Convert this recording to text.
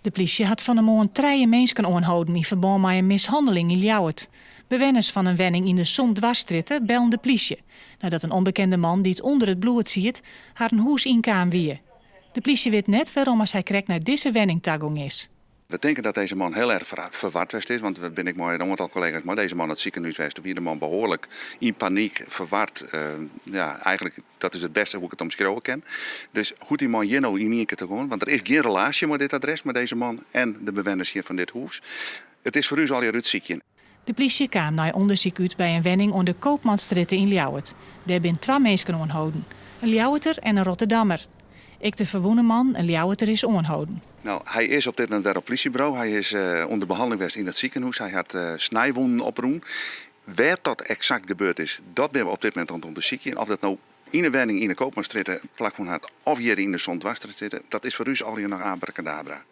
De plysje hat fan 'e moarn trije minsken oanholden yn ferbân mei in mishanneling yn Ljouwert. Bewenners fan in wenning yn de Sontdwarsstrjitte bellen de plysje, neidat in ûnbekende man dy't ûnder it bloed siet, harren hûs ynkaam wie. De plysje wit net wêrom as hy krekt nei dizze wenning tagong is. We tinke dat deze man hiel erch verward west is, want we binne ek mei in oantal kollega's mei deze man it sikehûs west. Wie de man behoarlik yn panyk, verward. Ja, eigentlik dat is it bêste hoe't ik it omskriuwe kin. Dus hoe't dy man hjir no yn ien kear te gean, want der is gjin relaasje mei dit adres, mei deze man en de bewenners hjir fan dit hûs. It is foar ús allegear útsykjen. De plysje kaam nei ûndersyk út by in wenning oan de Koopmansstrjitte yn Ljouwert. Dêr bin twa minsken oanholden, in Ljouwerter en in Rotterdammer. Ek de ferwûne man, in Ljouwerter, is oanholden. No, hy is op dit momint wer op plysjeburo. Hy is ûnder behanneling west yn it sikehûs. Hy hat snijwûnen oprûn. Wêr't dat eksakt gebeurd is, dat binne we op dit momint oan it ûndersykjen. Of dat no yn 'e wenning yn 'e Koopmansstrjitte plakfûn hat of hjir yn de Sontdwarsstrjitte, dat is foar ús allegear noch abracadabra.